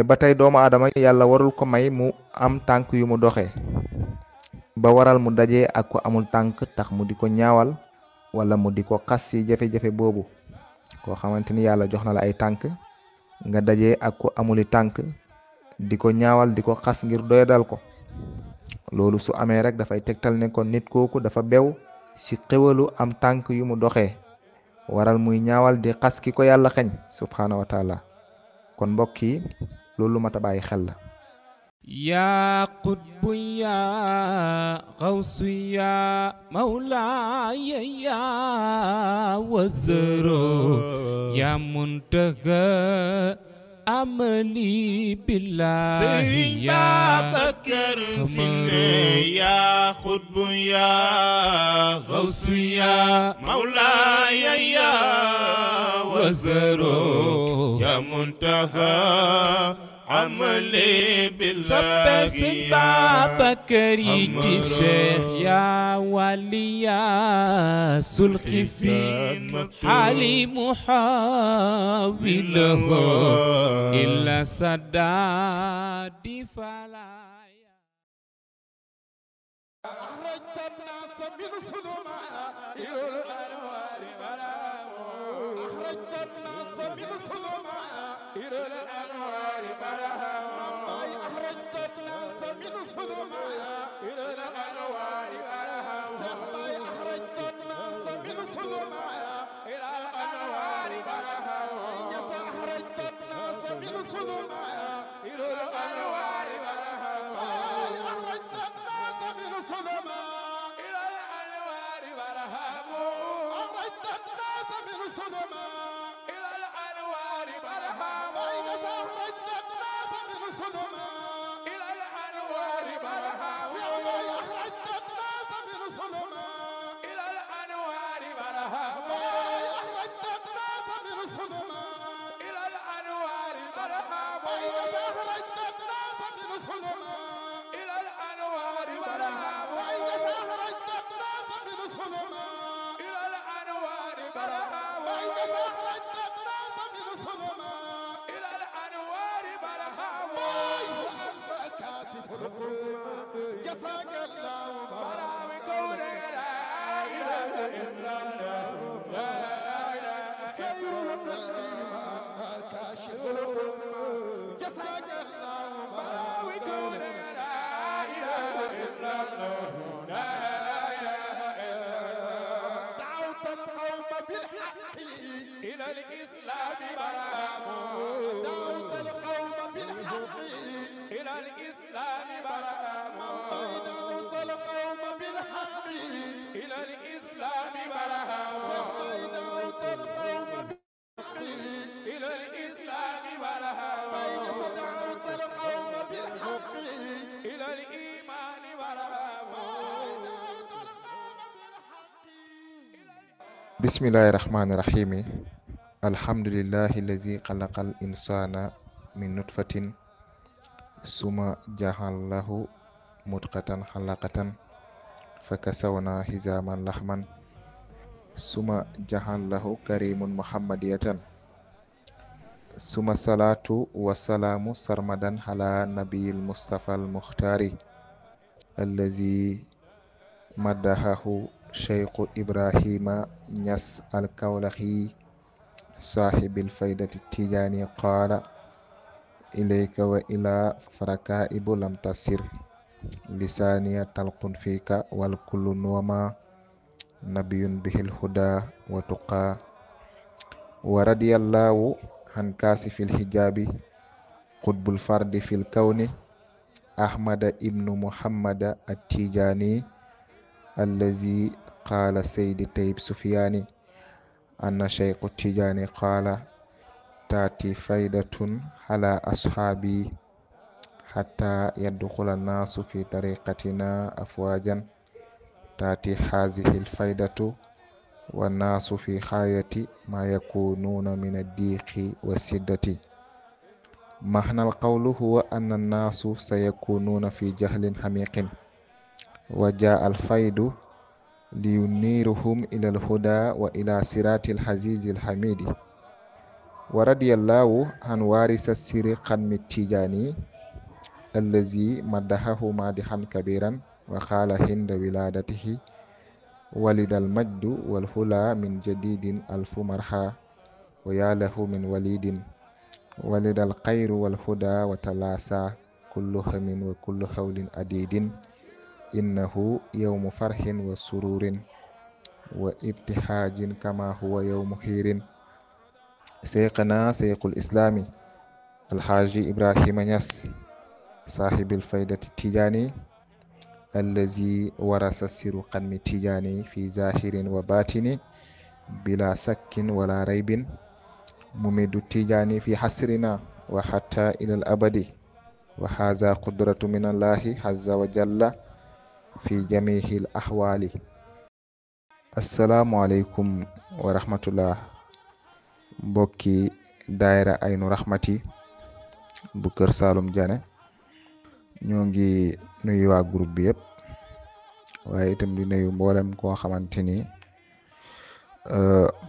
ba tey doomu aadama yàlla warul ko may mu am tànk yu mu doxee ba waral mu dajee ak ko amul tànk tax mu di ko ñaawal wala mu di ko xas ci jafe-jafe boobu. koo xamante ni yàlla jox na la ay tànk nga dajee ak ko amuli tànk di ko ñaawal di ko xas ngir doyadal ko, loolu su amee rek dafay tegtal ne kon nit kooku dafa bew ci xéwalu am tànk yu mu doxee waral muy ñaawal di xas ki ko yàlla xeñ subhaanahu wa taala. kon mbokk yi loolu mat a bàyyi xel la. yaa qutbu yaa xawsu yaa mawlaaya yaa wazaro yaa muntaha amali billahi yaa Babakar Si yaa qutbu yaa xawsu yaa mawlaaya yaa wazaro yaa muntaha amale billahi soppe Sëñ Babakar yi ci Cheikh yaa wali yaa sulki fi xaali muhawilahu illa sadadi falaya أخرجت الناس من ظلمات إلى الأنوار برهام أخرجت الناس من ظلمات إلى الأنوار برهام أخرجت الناس من ظلمات إلى الأنوار برهام أخرجت الناس من ظلمات إلى الأنوار برهام أخرجت الناس من ظلمات إلى الأنوار برهام أخرجت الناس من ظلمات إلى الأنوار برهام أخرجت الناس من ظلمات إلى الأنوار برهام أخرجت الناس من ظلمات إلى الأنوار برهام أخرجت الناس من ظلمات إلى الأنوار برهام أخرجت الناس من ظلمات إلى الأنوار برهام أخرجت الناس من ظلمات إلى الأنوار برهام أخرجت الناس من ظلمات إلى الأنوار برهام أخرجت الناس من ظلمات إلى الأنوار برهام وأنت كاشف الغمة جزاك الله برهام كونك لا إله إلا الله لا إله سير القلب وأنت كاشف الغمة جزاك الله برهام كونك لا إله إلا الله لا إله إلا الله دعوت القوم بالحق إلى الإسلام برهام دعوت القوم بالحق إلى الإسلام برهام دعوت القوم بالحق إلى الإسلام برهام دعوت القوم بالحق إلى الإسلام برهام دعوت القوم بالحق إلى الإيمان برهام bismillahi rahmaani rahimi. alhamdulillahi lazi xalaqal insana min nutfatin suma jaxallahu mutqatan xalaqatan fa kasawna hizaman laxman suma jaxallahu karimun muhammadiyatan suma salatu wasalaamu sarmadan ala nabiyil mustafa al muxtaari allazi madahahu cheikhu ibrahima ñas alkawlaxi saaxibil faydati tijaani qaala ilayka wa ila farakaibu lam tasir lisaaniya talqun fika wal kullu nuwama nabiyun bihil huda wa tuqa wa radiyallahu han kaasifil hijaabi qutbul fardi fil kawni ahmada ibnu muhammada at tijaani allazi qaala seydi tayib sufiyaani anna cheikhu tijaani qaala taati faydatun ala ashaabi hatta yadxula naasu fi tariqatina afwajan taati hazihi lfaydatu wannaasu fi xaayati ma yakunuuna min addiiqi wa siddati mahna alqawlu huwa anna annaasu sayakunuuna fi jahlin hamiqin wa jaa alfaydu liyuniruhum ila alhuda wa ila sirati alhazizi alhamidi wa radiyallahu an warisa siri xanmi tijaani allazi maddahahu madihan kabiran wa xaala hinda wiladatihi walidal majdu wal hula min jadidin alfu marha wa yalahu min walidin walidal xayru wal huda wa talasa kullu hamin wa kullu hawlin adidin innahu yawmu farhin wa sururin wa ibtihaajin kama huwa yawmu xiirin seyqana seyqul islaami alxaaji Ibrahima Ñas saaxibil faydati tijaani allazi warasa siru xanmi tijaani fi zahirin wa batini bila sakkin wala raybin mumidu tijaani fi hasrina wa hatta ilal abadi wa haza qudratu min allahi azza wa jalla fi jamihil ahwali. Assalaamu aleykum wa rahmatullah. Mbokki daayira Aynu Rahmati bu Kër Saalum Diané ñoo ngi nuyu waa groupe bi yëpp waaye itam di nuyu mboolem koo xamante ni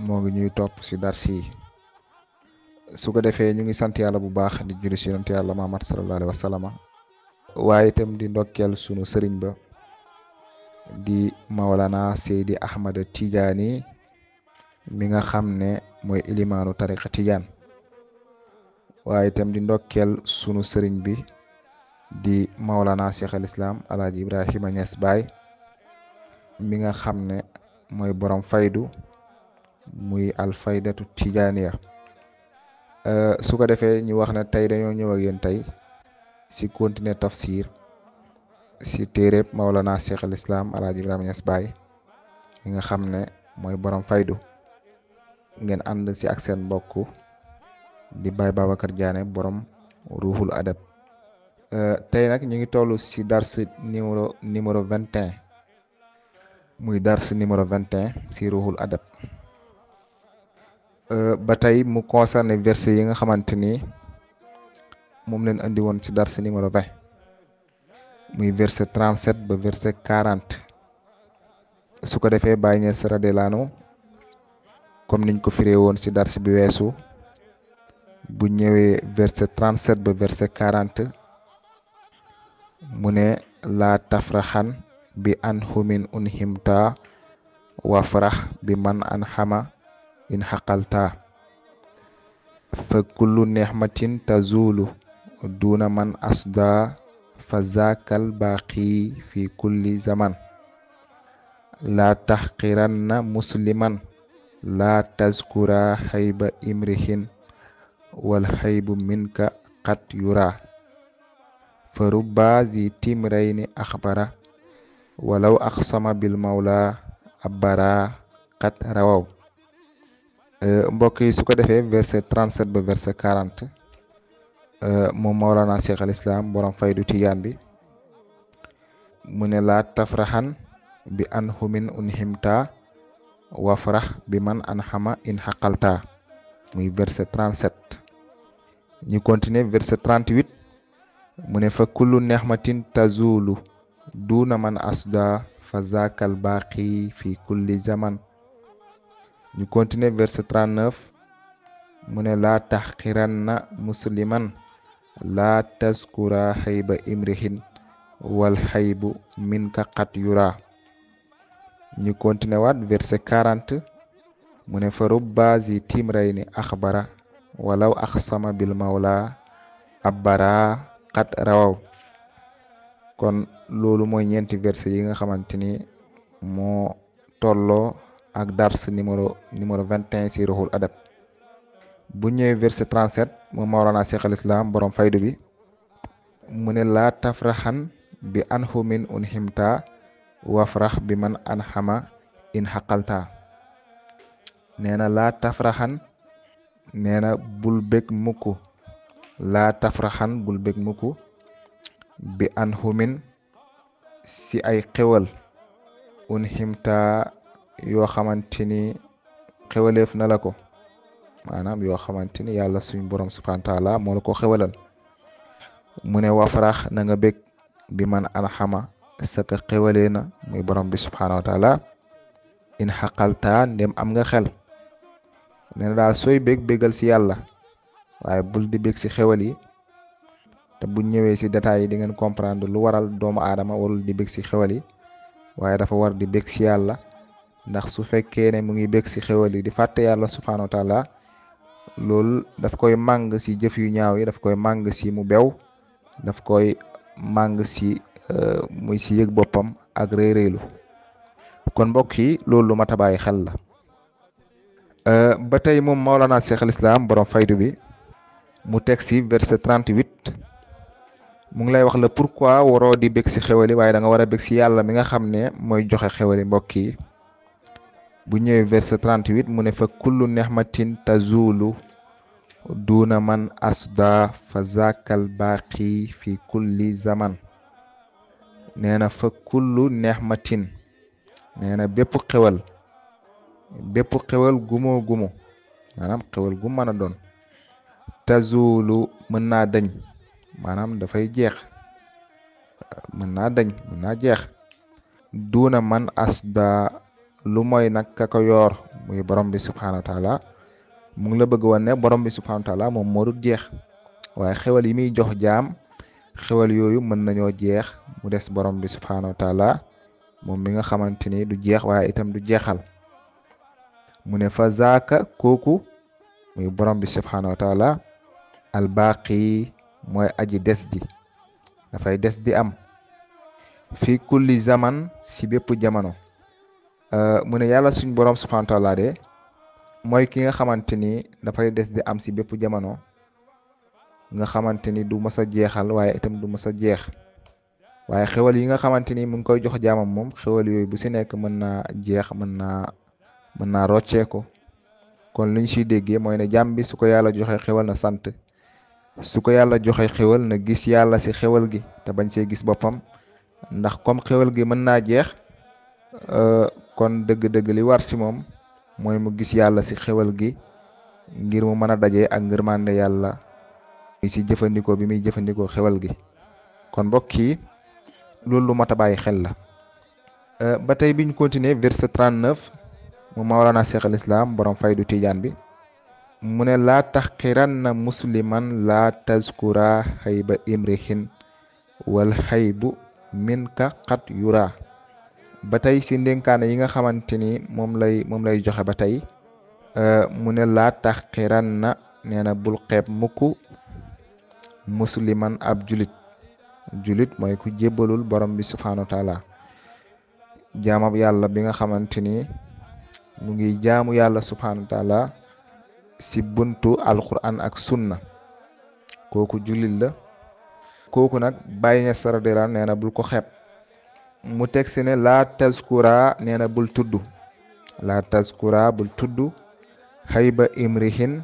moo ngi ñuy topp si dars yi. Su ko defee ñu ngi sant yàlla bu baax di julli si yonent yàlla Muhammad sallallahu alayhi wa sallam waaye itam di ndokkeel sunu sëriñ ba di Mawlana Seydi Ahmad Tijaani mi nga xam ne mooy ilimaanu tariqa Tijaan waaye itam di ndokkeel sunu sëriñ bi di Mawlana Cheikh al Islam Alaaji Ibrahima Ñas Baay mi nga xam ne mooy borom faydu muy alfaydatu tijaaniya. Su ko defee ñu wax ne tey dañoo ñëw ak yéen tey si continuer tafsir si téereb Mawlana Cheikh al Islam Alaaji Ibrahima Ñas Baay mi nga xam ne mooy borom faydu ngeen ànd si ak seen mbokk di Baay Babacar Diané borom ruuxul adab. Tey nag ñu ngi toll si dars numéro 21 muy dars numéro 21 si ruuxul adab. Ba tey mu concerné verset yi nga xamante ni moom leen andi woon ci dars numéro 20 muy verset 37 ba verset 40. su ko defee Baay Ñas radiyallaahu anhu comme niñ ko firee woon ci dars bi weesu bu ñëwee verset 37 ba verset 40 mu ne laa tafraxan bi an humin unhimta wafrax bi man an xama in xaqalta fa kullu nexmatin tazulu duna man asda fa zakal baqi fi kulli zaman la taxqiranna musliman la tazkura xayba imrihin wal xaybu minka qad yura fa rubba zi timrayni axbara walaw aqsama bil mawla abbara qad rawaw. Mbokk yi su ko defee verset 37 ba verset 40 moom Mawlana Cheikh al Islam borom faydu tijaan bi mu ne laa tafraxan bi an humin unhimta wafrax bi man an xama in xaqalta muy verset 37. ñu continuer verset 38 mu ne fa kullu nexmatin tazulu duna man asda fa zakal baqi fi kulli zaman. ñu continuer verset 39 mu ne laa taxqiranna musliman laa tazkura xayba imrihin wal xaybu minka qad yura. ñu continuer waat verset 40 mu ne fa rubba zi timrayni axbara walaw aqsama bil mawla abbara qad rawaw. kon loolu mooy ñeenti verset yi nga xamante ni moo tolloo ak dars numéro 21 si ruuxul adab. bu ñëwee verset 37 moom Mawlana Cheikh al Islam borom faydu bi mu ne laa tafraxan bi anhumin unhimta wafrax bi man anxama in xaqalta. nee na laa tafraxan nee na bul bég mukk laa tafraxan bul bég mukk bi anhumin si ay xewal unhimta yoo xamante ni xewaleef na la ko maanaam yoo xamante ni yàlla suñ borom subhaanahu wa taala moo la ko xewalal. mu ne wafarax na nga bég bi man anxama saka xewalee na muy borom bi subhaanahu wa taala in xaqalta ndem am nga xel. nee na daal sooy bégal si yàlla waaye bul di bég si xewal yi. te bu ñëwee si détails yi di ngeen comprendre lu waral doomu aadama warul di bég si xewal yi waaye dafa war di bég si yàlla, ndax su fekkee ne mu ngi bég si xewal yi di fàtte yàlla subhanahu wa taala loolu daf koy màng si jëf yu ñaaw yi, daf koy màng si mu bew, daf koy màng si muy si yëg boppam ak réy-réylu. kon mbokk yi loolu lu mat a bàyyi xel la. ba tey moom Mawlana Cheikh al Islam borom faydu bi mu teg si verset 38 mu ngi lay wax la pourquoi waroo di bég si xewali waaye da nga war a bég si yàlla mi nga xam ne mooy joxe xewali. mbokk yi bu ñëwee verset 38 mu ne fa kullu nehmatin tazulu duna man asda fa zakal baqi fi kulli zaman. nee na fa kullu nehmatin, nee na bépp xewal gumoo gumu, maanaam xewal gu mën a doon, tazulu mën naa dañ, maanaam dafay jeex, mën naa dañ, mën naa jeex. duuna man asda, lu mooy nag ka ko yoor muy borom bi subhanahu wa taala. mu ngi la bëgg woon ne borom bi subhanahu wa taala moom moo dul jeex, waaye xewal yi muy jox jaam, xewal yooyu mën nañoo jeex, mu des borom bi subhanahu wa taala moom mi nga xamante ni du jeex waaye itam du jeexal. mu ne fa zaaka, kooku muy borom bi subhanahu wa taala, al baqi mooy aji des ji, dafay des di am, fi kulli zaman, si bépp jamono. mu ne yàlla suñ borom subhanahu wa taala de mooy ki nga xamante ni dafay des di am si bépp jamono, nga xamante ni du mës a jeexal waaye itam du mës a jeex. waaye xewal yi nga xamante ni mu ngi koy jox jaamam moom, xewal yooyu bu si nekk mën naa jeex, mën naa rocceeku. kon liñ siy déggee mooy ne jàmm bi su ko yàlla joxe xewal na sant, su ko yàlla joxe xewal na gis yàlla si xewal gi te bañ see gis boppam, ndax comme xewal gi mën naa jeex, kon dëgg-dëgg li war si moom mooy mu gis yàlla si xewal gi ngir mu mën a daje ak ngërmande yàlla si jëfandikoo bi muy jëfandikoo xewal gi. kon mbokk yi loolu lu mat a bàyyi xel la. ba tey biñ continuer verset 39 mu Mawlana Cheikh al Islam borom faydu Tijaan bi mu ne laa taxqiranna musliman laa tazkura xayba imrihin wal xaybu min ka xat yura. ba tey si ndénkaane yi nga xamante ni moom lay joxe ba tey mu ne laa taxqiranna, nee na bul xeeb mukk musliman ab julit mooy ku jébbalul borom bi subhanahu wa taala, jaamab yàlla bi nga xamante ni mu ngi jaamu yàlla subhanahu wa taala si buntu alquran ak sunna, kooku julit la. kooku nag bàyyi ña saradera nee na bul ko xeeb. mu teg si ne laa tazkura, nee na bul tudd, laa tazkura bul tudd xayba imrihin,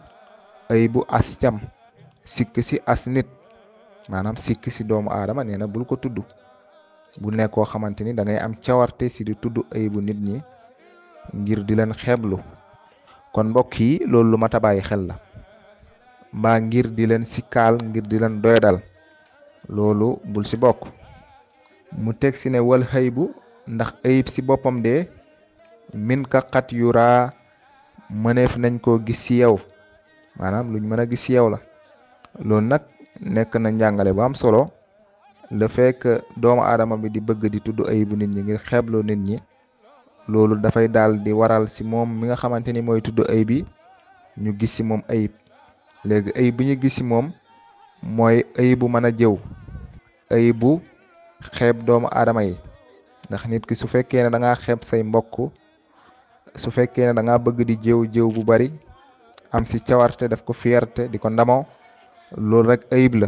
ay bu as cam, sikk si as nit, maanaam sikk si doomu aadama, nee na bul ko tudd. bu nekkoo xamante ni da ngay am cawarte si di tudd ay bu nit ñi ngir di leen xeeblu. kon mbokk yi loolu lu mat a bàyyi xel la, mbaa ngir di leen sikkaal, ngir di leen doydal, loolu bul si bokk. mu teg si ne wal xaybu, ndax ayib si boppam de min ka xat yura, mëneef nañ koo gis si yow, maanaam luñ mën a gis si yow la. loolu nag nekk na njàngale bu am solo. le fait que doomu aadama bi di bëgg di tudd ayibu nit ñi ngir xeebloo nit ñi, loolu dafay daal di waral si moom mi nga xamante ni mooy tudd ayib yi ñu gis si moom ayib. léegi ayib bi ñu gis si moom mooy ayibu mën a jëw, ayibu xeeb doomu aadama yi. ndax nit ki su fekkee ne da ngaa xeeb say mbokk, su fekkee ne da ngaa bëgg di jëw bu bari, am si cawarte, def ko fierté, di ko ndamoo, loolu rek ayib la.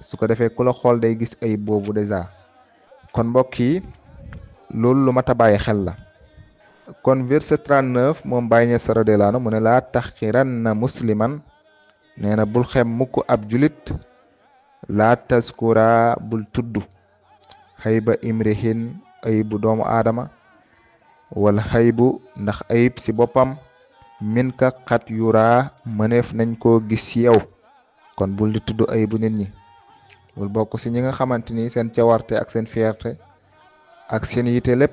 su ko defee ku la xool day gis ayib boobu dèjà. kon mbokk yi loolu lu mat a bàyyi xel la. kon verset 39 moom bàyyi ñe saradelaano mu ne laa taxqiranna musliman, nee na bul xeeb mukk ab julit, laa tazkura bul tudd xayba imrihin, ayibu doomu aadama, wal xaybu, ndax ayib si boppam min ka xat yura, mëneef nañ koo gis si yow. kon bul di tudd ayibu nit ñi, bul bokk si ñi nga xamante ni seen cawarte ak seen fierté ak seen yite lépp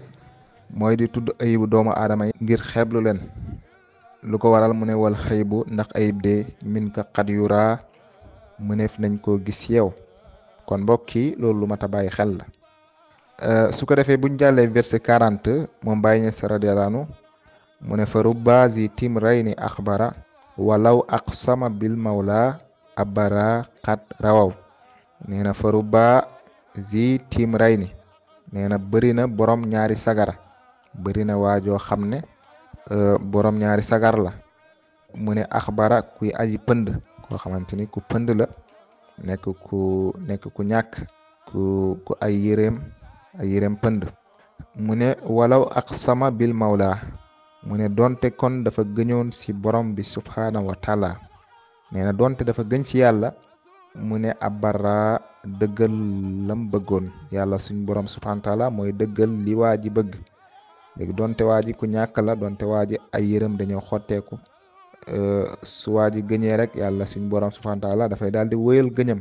mooy di tudd ayibu doomu aadama yi ngir xeeblu leen. lu ko waral mu ne wal xaybu ndax ayib de min ka xat yura mëneef nañ koo gis yow. kon mbokk yi loolu lu mat a bàyyi xel la. su ko defee buñ jàllee verset 40 moom Baay Ñas radiyallaahu anhu mu ne fa rubba zi timrayni axbara walaw aqsama bil mawla abara xat rawaw. nee na fa rubba zi timrayni nee na bëri na borom ñaari sagara, bëri na waajoo xam ne borom ñaari sagar la. mu ne axbara kuy aji pënd, koo xamante ni ku pënd la, nekk ku ñàkk, ku ay yéreem pënd. mu ne walaw aqsama bil mawla mu ne donte kon dafa gëñoon si borom bi subhanahu wa taala. nee na donte dafa gëñ si yàlla, mu ne abara dëggal lam bëggoon. yàlla suñ borom subhanahu wa taala mooy dëggal li waa ji bëgg. léegi donte waa ji ku ñàkk la, donte waa ji ay yërëm dañoo xotteeku, su waa ji gëñee rek yàlla suñ borom subhanahu wa taala dafay daal di wëyal gëñam,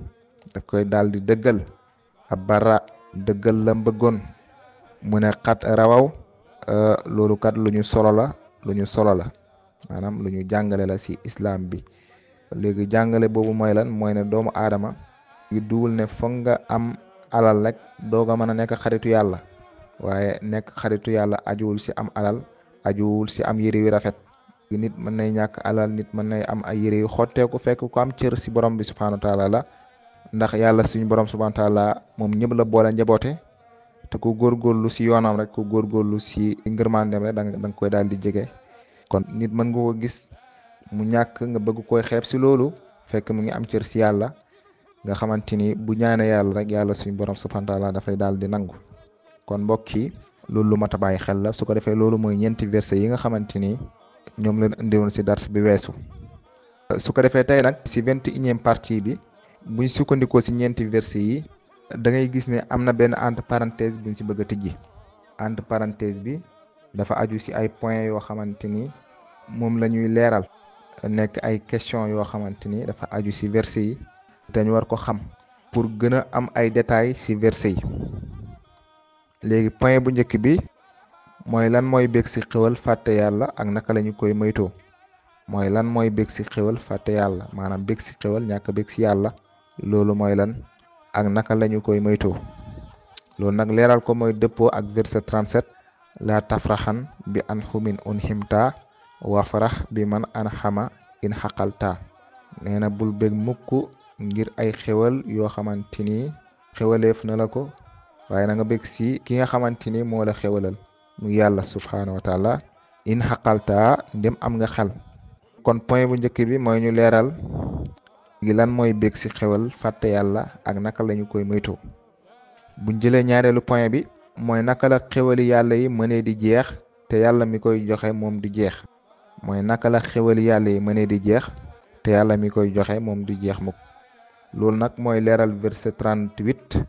daf koy daal di dëggal. abara dëggal lam bëggoon. mu ne xat rawaw loolu kat lu ñu solo la maanaam lu ñu jàngale la si islam bi. léegi jàngale boobu mooy lan? mooy ne doomu aadama gi duwul ne foog nga am alal rek doog a mën a nekk xaritu yàlla, waaye nekk xaritu yàlla ajuwul si am alal, ajuwul si am yére yu rafet. nit mën nay ñàkk alal, nit mën nay am ay yére yu xotteeku fekk ko am cër si borom bi subhanahu wa taala la. ndax yàlla suñu borom subhanahu wa taala moom ñëpp la boole njaboote, te ku góorgóorlu si yoonam rek, ku góorgóorlu si ngërmandem rek da nga koy daal di jege. kon nit mën nga ko gis mu ñàkk, nga bëgg koy xeeb si loolu, fekk mu ngi am cër si yàlla, nga xamante ni bu ñaanee yàlla rek yàlla suñu borom subhanahu wa taala dafay daal di nangu. kon mbokk yi loolu lu mat a bàyyi xel la. su ko defee loolu mooy ñeenti verset yi nga xamante ni ñoom leen indiwoon si dars bi weesu. su ko defee tey nag si 21e partie bi buñ sukkandikoo si ñeenti verset yi, da ngay gis ne am na benn entre parenthèse buñ si bëgg a tijji. entre parenthèse bi dafa aju si ay points yoo xamante ni moom la ñuy leeral, nekk ay questions yoo xamante ni dafa aju si verset yi te ñu war ko xam pour gën a am ay détails si verset yi. léegi point bu njëkk bi mooy lan mooy bég si xéwal fàtte yàlla ak naka la ñu koy moytoo. mooy lan mooy bég si xéwal fàtte yàlla, maanaam bég si xéwal ñàkk bég si yàlla, loolu mooy lan ak naka la ñu koy moytoo. loolu nag leeral ko mooy dëppoo ak verset 37 la tafraxan bi an xumin un ximta wafarax bi man an xama in xaqalta. nee na bul bég mukk ngir ay xéwal yoo xamante ni xéwaleef na la ko, waaye na nga bég si ki nga xamante ni moo la xéwalal mu yàlla subhanahu wa taala. in xaqalta ndem am nga xel. kon point bu njëkk bi mooy ñu leeral gi lan mooy bég si xéwal fàtte yàlla ak naka lañu koy moytoo. buñ jëlee ñaareelu point bi mooy naka la xéwali yàlla yi mënee di jeex te yàlla mi koy joxe moom du jeex. mooy naka la xéwali yàlla yi mënee di jeex te yàlla mi koy joxe moom du jeex mukk. loolu nag mooy leeral verset 38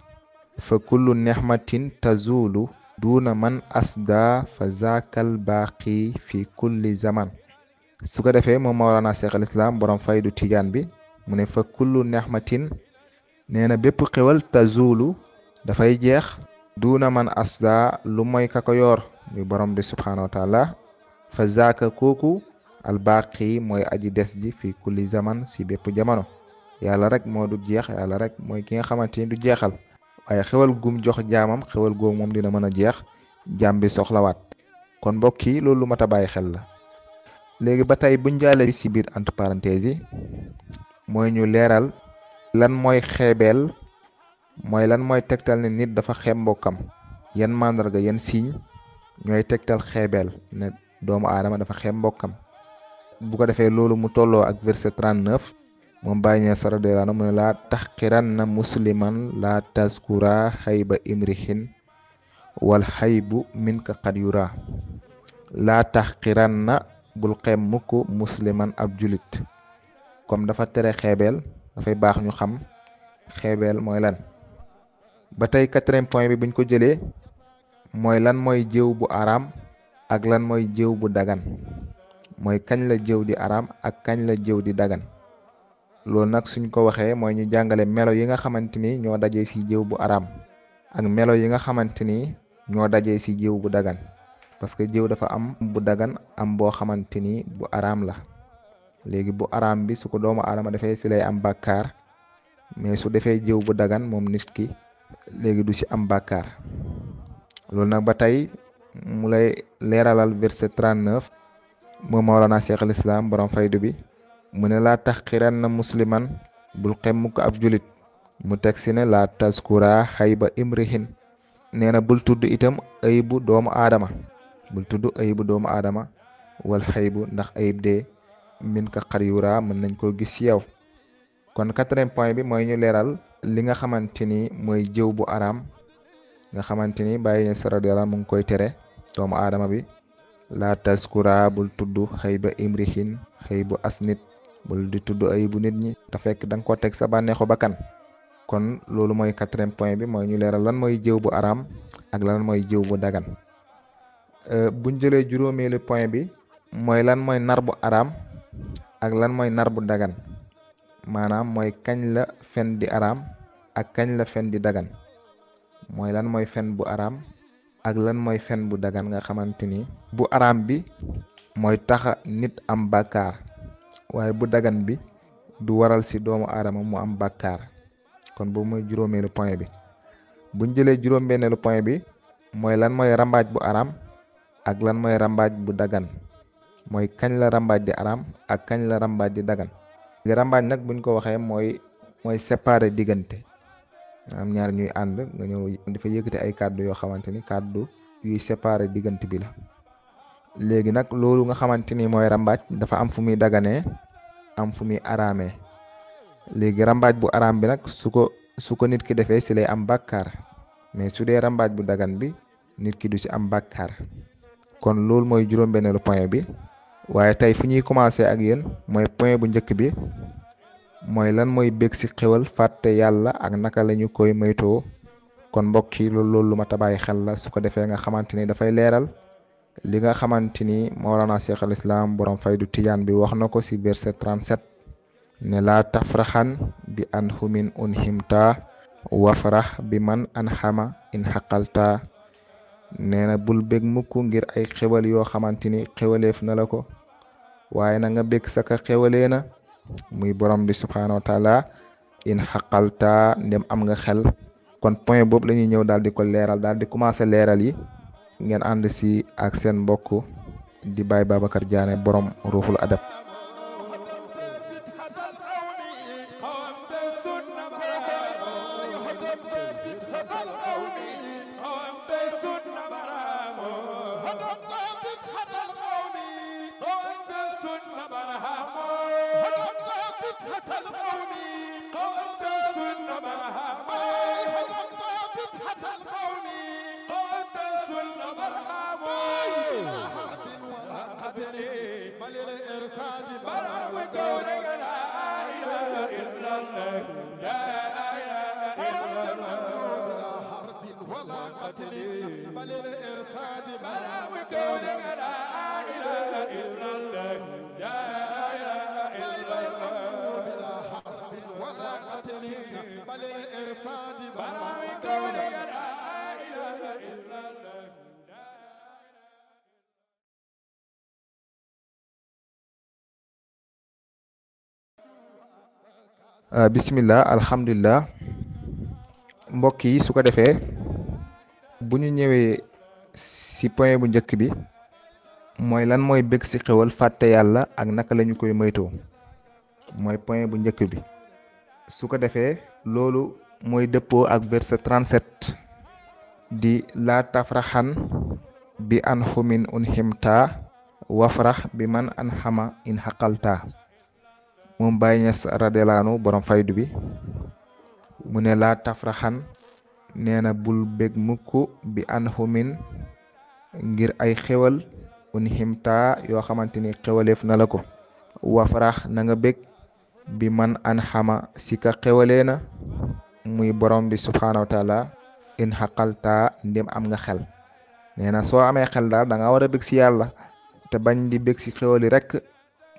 fa kullu nexmatin tazulu duuna man asda fa zakal baaqi fi kulli zaman. su ko defee moom Mawlana Cheikh al Islam borom faydu tijaan bi mu ne fa kullu nexmatin nee na bépp xéwal tazulu dafay jeex duuna man asda lu mooy ka ko yor muy borom bi subhanahu wa taala. fa zaka kooku al baaqi mooy aji des ji fi kulli zaman si bépp jamono. yàlla rek moo du jeex, yàlla rek mooy ki nga xamante ni du jeexal, waaye xewal gum jox jaamam xewal googu moom dina mën a jeex, jaam bi soxlawaat. kon mbokk yi loolu lu mat a bàyyi xel la. léegi ba tey buñ jàllee si biir entre parenthèses yi mooy ñu leeral lan mooy xeebeel, mooy lan mooy tegtal ne nit dafa xeeb mbokkam. yan màndarga yan signe ñooy tegtal xeebeel ne doomu aadama dafa xeeb mbokkam. bu ko defee loolu mu tolloo ak verset 39 moom Baay Ñas radiyallaahu anhu mu ne laa taxqiranna musliman laa taskura xayba imrihin wal xaybu min ka qad yura. laa taxqiranna bul xeeb mukk musliman ab julit. comme dafa tere xeebeel, dafay baax ñu xam xeebeel mooy lan. ba tey 4e point bi buñ ko jëlee mooy lan mooy jëw bu araam ak lan mooy jëw bu dagan. mooy kañ la jëw di araam ak kañ la jëw di dagan. loolu nag suñ ko waxee mooy ñu jàngale melo yi nga xamante ni ñoo dajee si jëw bu araam ak melo yi nga xamante ni ñoo dajee si jëw bu dagan. parce que jëw dafa am bu dagan am boo xamante ni bu araam la. léegi bu araam bi su ko doomu aadama defee si lay am bàkkaar, mais su defee jëw bu dagan moom nit ki léegi du si am bàkkaar. loolu nag ba tey mu lay leeralal verset 39 moom Mawlana Cheikh al Islam borom faydu bi mu ne laa taxqiranna musliman bul xemm ko ab julit. mu teg si ne laa taskura xayba imrihin, nee na bul tudd itam ayibu doomu aadama, bul tudd ayibu doomu aadama wal xaybu ndax ayib de min ka xar yura mën nañ koo gis yow. kon 4e point bi mooy ñu leeral li nga xamante ni mooy jëw bu araam nga xamante ni Baay Ñas radiyallaahu mu ngi koy tere doomu aadama bi. laa taskura bul tudd xayba imrihin, xaybu as nit, bul di tudd ayibu nit ñi te fekk da nga ko teg sa bànneexu bakkan. kon loolu mooy 4e point bi mooy ñu leeral lan mooy jëw bu araam ak lan mooy jëw bu dagan. buñ jëlee juróomeelu point bi mooy lan mooy nar bu araam ak lan mooy nar bu dagan, maanaam mooy kañ la fen di araam ak kañ la fen di dagan. mooy lan mooy fen bu araam ak lan mooy fen bu dagan nga xamante ni bu araam bi mooy taxa nit am bàkkaar, waaye bu dagan bi du waral si doomu aadama mu am bàkkaar. kon boobu mooy juróomeelu point bi. buñ jëlee juróom-benneelu point bi mooy lan mooy rambaaj bu araam ak lan mooy rambaaj bu dagan, mooy kañ la rambaaj di araam ak kañ la rambaaj di dagan. rambaaj nag buñ ko waxee mooy séparer diggante, am ñaar ñuy ànd nga ñëw dafa yëkkati ay kàddu yoo xamante ni kàddu yuy séparer diggante bi la. léegi nag loolu nga xamante ni mooy rambaaj dafa am fu muy daganee am fu muy araamee. léegi rambaaj bu araam bi nag su ko nit ki defee si lay am bàkkaar, mais su dee rambaaj bu dagan bi nit ki du si am bàkkaar. kon loolu mooy juróom-benneelu point bi. waaye tey fu ñuy commencé ak yéen mooy point bu njëkk bi mooy lan mooy bég si xewal fàtte yàlla ak naka lañu koy moytoo. kon mbokk yi loolu lu ma tabaay xel la, su ko defee nga xamante ni dafay leeral li nga xamante ni Mawlana Cheikh al Islam borom faydu tijaan bi wax na ko si verset 37 ne laa tafraxan bi an humin unhimta wafrax bi man an xama in xaqalta. nee na bul bég mukk ngir ay xewal yoo xamante ni xewaleef na la ko, waaye na nga bég saka xewalee na muy borom bi subhaanahu wa taala in xaqalta ndem am nga xel. kon point boobu la ñuy ñëw daal di ko leeral, daal di commencé leeral yi. ngeen ànd si ak seen mbokk di Baye Babacar Diané borom ruuxul adab. bismillah alhamdulillah. mbokk yi su ko defee bu ñu ñëwee si point bu njëkk bi mooy lan mooy bég si xewal fàtte yàlla ak naka lañu koy moytoo, mooy point bu njëkk bi. su ko defee loolu mooy dëppoo ak verset 37 di laa tafraxan bi an xumin unhimta wafrax bi man an xama in xaqalta. moom Baay Ñas radiyallaahu anhu borom faydu bi mu ne laa tafraxan, nee na bul bég mukk bi an xumin ngir ay xewal unhimta yoo xamante ni xewaleef na la ko. wafrax na nga bég bi man an xama si ka xewalee na muy borom bi subhaanahu wa taala in xaqalta ndem am nga xel. nee na soo amee xel daal da nga war a bég si yàlla te bañ di bég si xewali rek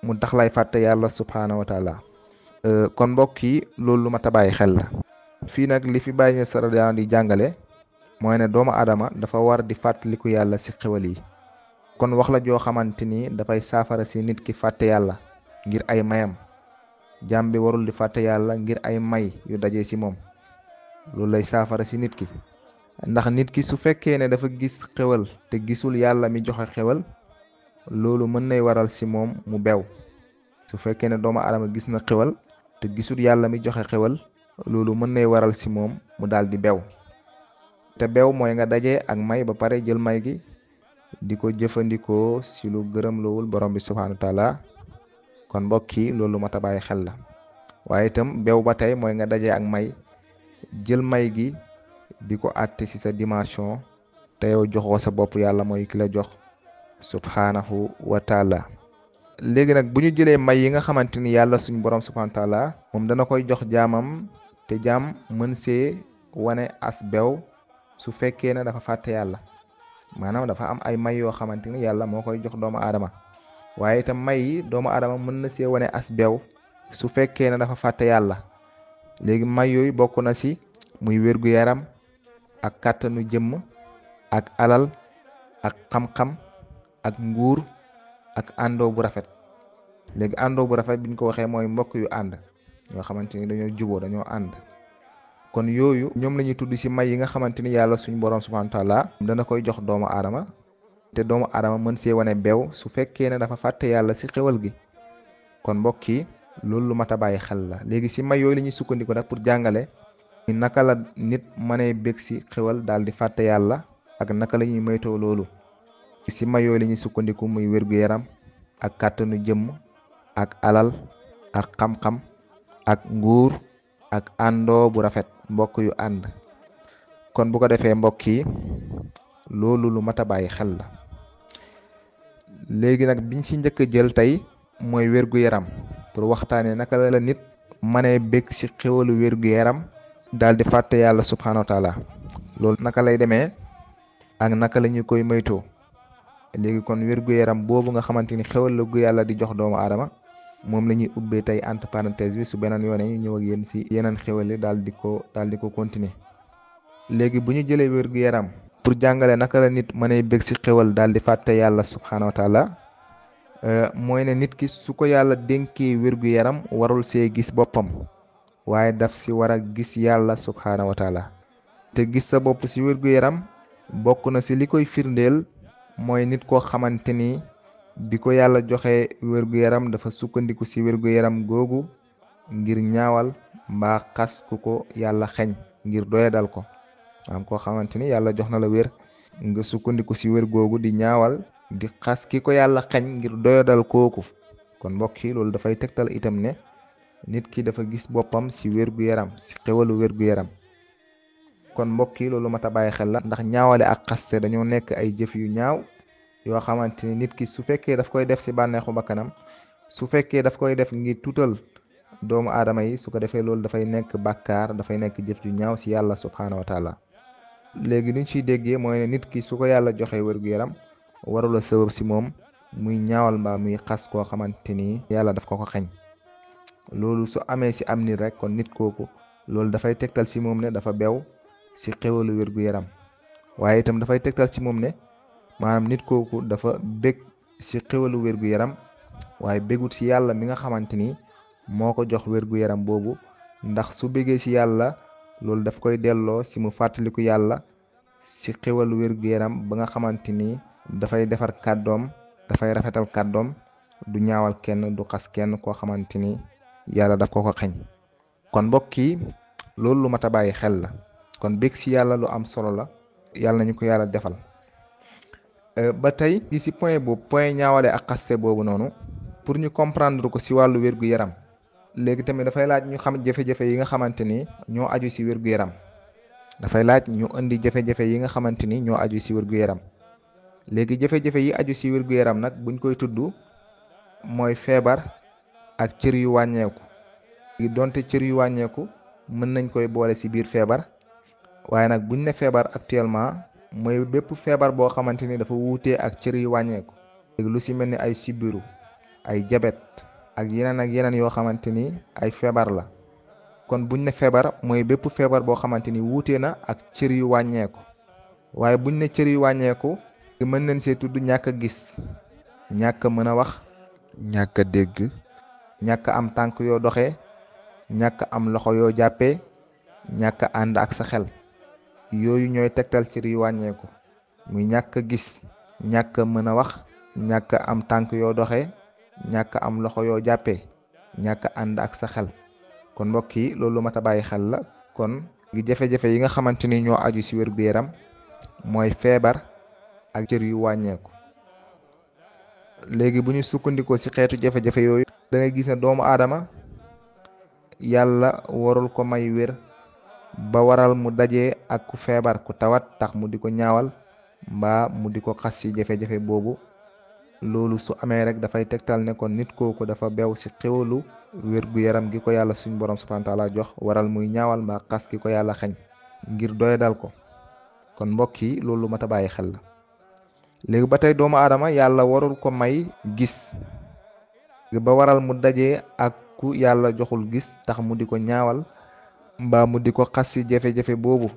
mu tax lay fàtte yàlla subhaanahu wa taala. kon mbokk yi loolu lu ma tabaay xel la. fii nag li fi Baay Ñas radiyallaahu anhu di jàngale mooy ne doomu aadama dafa war di fàttaliku yàlla si xewal yi. kon wax la joo xamante ni dafay saafara si nit ki fàtte yàlla ngir ay mayam. jaam bi warul di fàtte yàlla ngir ay may yu daje si moom. loolu lay saafara si nit ki, ndax nit ki su fekkee ne dafa gis xewal te gisul yàlla mi joxe xewal, loolu mën nay waral si moom mu bew. su fekkee ne doomu aadama gis na xewal te gisul yàlla mi joxe xewal, loolu mën nay waral si moom mu daal di bew. te bew mooy nga daje ak may ba pare jël may gi di ko jëfandikoo si lu gërëm loowul borom bi subhanahu wa taala. kon mbokk yi loolu mat a bàyyi xel la. waaye itam bew ba tey mooy nga daje ak may jël may gi di ko àtte ci sa dimension te yow joxoo sa bopp yàlla mooy ki la jox subhanahu wa taala. léegi nag bu ñu jëlee may yi nga xamante ni yàlla suñu borom subhanahu wa taala moom dana koy jox jaamam, te jaam mën see wane as bew su fekkee ne dafa fàtte yàlla. maanaam dafa am ay may yoo xamante ni yàlla moo koy jox doomu aadama, waaye itam may yi doomu aadama mën na see wane as bew su fekkee ne dafa fàtte yàlla. léegi may yooyu bokk na si muy wérgu yaram ak kàttanu jëmm ak alal ak xam-xam ak nguur ak àndoo bu rafet. léegi àndoo bu rafet bi ñu ko waxee mooy mbokk yu ànd yoo xamante ni dañoo juboo dañoo ànd. kon yooyu ñoom la ñuy tudd si may yi nga xamante ni yàlla suñu borom subhanahu wa taala dana koy jox doomu aadama, te doomu aadama mën see wane bew su fekkee ne dafa fàtte yàlla si xewal gi. kon mbokk yi loolu lu mat a bàyyi xel la. léegi si may yooyu la ñuy sukkandiku nag pour jàngale naka la nit mënee bég si xewal daal di fàtte yàlla ak naka la ñuy moytoo loolu. si may yooyu la ñuy sukkandiku muy wér-gu-yaram ak kàttanu jëmm ak alal ak xam-xam ak nguur ak àndoo bu rafet, mbokk yu ànd. kon bu ko defee mbokk yi loolu lu mat a bàyyi xel la. léegi nag biñ si njëkk a jël tey mooy wér-gu-yaram, pour waxtaanee naka la nit mënee bég si xewalu wér-gu-yaram daal di fàtte yàlla subhanahu wa taala. loolu naka lay demee ak naka la ñu koy moytoo. léegi kon wér-gu-yaram boobu nga xamante ni xewal la gu yàlla di jox doomu aadama, moom la ñuy ubbee tey entre parenthèse bi. su beneen yoone ñu ñëw ak yéen si yeneen xewal yi daal di ko continuer. léegi bu ñu jëlee wér-gu-yaram pour jàngale naka la nit mënee bég si xewal daal di fàtte yàlla subhanahu wa taala, mooy ne nit ki su ko yàlla dénkee wér-gu-yaram warul see gis boppam, waaye daf si war a gis yàlla subhanahu wa taala. te gis sa bopp si wér-gu-yaram bokk na si li koy firndeel mooy nit koo xamante ni bi ko yàlla joxe wér-gu-yaram dafa sukkandiku si wér-gu-yaram googu ngir ñaawal mbaa xas ku ko yàlla xeñ ngir doyadal ko. am koo xamante ni yàlla jox na la wér nga sukkandiku si wér googu di ñaawal di xas ki ko yàlla xeñ ngir doyadal kooku. kon mbokk yi loolu dafay tegtal itam ne nit ki dafa gis boppam si wér-gu-yaram, si xewalu wér-gu-yaram. kon mbokk yi loolu mat a bàyyi xel la, ndax ñaawale ak xaste dañoo nekk ay jëf yu ñaaw yoo xamante ni nit ki su fekkee daf koy def si bànneexu bakkanam, su fekkee daf koy def ngir tuutal doomu aadama yi, su ko defee loolu dafay nekk bàkkaar, dafay nekk jëf ju ñaaw si yàlla subhanahu wa taala. léegi liñ ciy déggee mooy ne nit ki su ko yàlla joxee wér-gu-yaram warula sabab si moom muy ñaawal mbaa muy xas koo xamante ni yàlla daf ko xañ. loolu su amee si am nit rek kon nit kooku loolu dafay tegtal si moom ne dafa bew si xewalu wér-gu-yaram. waaye itam dafay tegtal si moom ne maanaam nit kooku dafa bég si xewalu wér-gu-yaram waaye bégut si yàlla mi nga xamante ni moo ko jox wér-gu-yaram boobu, ndax su bégee si yàlla loolu daf koy delloo si mu fàttaliku yàlla si xewalu wér-gu-yaram ba nga xamante ni dafay defar kàddoom, dafay rafetal kàddoom, du ñaawal kenn, du xas kenn koo xamante ni yàlla daf ko xeñ. kon mbokk yi loolu lu mat a bàyyi xel la. kon bég si yàlla lu am solo la, yàlla nañu ko yàlla defal. ba tey di si point boobu, point ñaawale ak xaste boobu noonu, pour ñu comprendre ko si wàllu wér-gu-yaram, léegi tamit dafay laaj ñu xam jafe-jafe yi nga xamante ni ñoo aju si wér-gu-yaram. dafay laaj ñu indi jafe-jafe yi nga xamante ni ñoo aju si wér-gu-yaram. léegi jafe-jafe yi aju si wér-gu-yaram nag buñ koy tudd mooy feebar ak cër yu wàññeeku. donte cër yu wàññeeku mën nañ koy boole si biir feebar, waaye nag buñ ne feebar actuellement mooy bépp feebar boo xamante ni dafa wuutee ak cër yu wàññeeku. léegi lu si mel ni ay sibiru, ay jabet ak yeneen yoo xamante ni ay feebar la. kon buñ ne feebar mooy bépp feebar boo xamante ni wuutee na ak cër yu wàññeeku. waaye buñ ne cër yu wàññeeku mën nañ see tudd ñàkk a gis, ñàkk a mën a wax, ñàkk a dégg, ñàkk am tànk yoo doxee, ñàkk am loxo yoo jàppee, ñàkk a ànd ak sa xel. yooyu ñooy tegtal cër yu wàññeeku, muy ñàkk a gis, ñàkk a mën a wax, ñàkk am tànk yoo doxee, ñàkk am loxo yoo jàppee, ñàkk a ànd ak sa xel. kon mbokk yi loolu mat a bàyyi xel la. kon gi jafe-jafe yi nga xamante ni ñoo aju ci wér-gu-yaram mooy feebar ak cër yu wàññeeku. léegi bu ñu sukkandikoo ci xeetu jafe-jafe yooyu da ngay gis ne doomu aadama yàlla warul ko may wér ba waral mu dajee ak ku feebar ku tawat tax mu di ko ñaawal mbaa mu di ko xas ci jafe-jafe boobu. loolu su amee rek dafay tegtal ne kon nit kooku dafa bew ci xéwalu wér-gu-yaram gi ko yàlla suñ borom subhanahu wa taala jox, waral muy ñaawal mbaa xas gi ko yàlla xañ ngir doy dal ko. kon mbokk yi loolu mat a bàyyi xel la. léegi ba tey doomu aadama yàlla warul ko may gis ba waral mu dajee ak ku yàlla joxul gis tax mu di ko ñaawal mbaa mu di ko xas ci jafe-jafe boobu.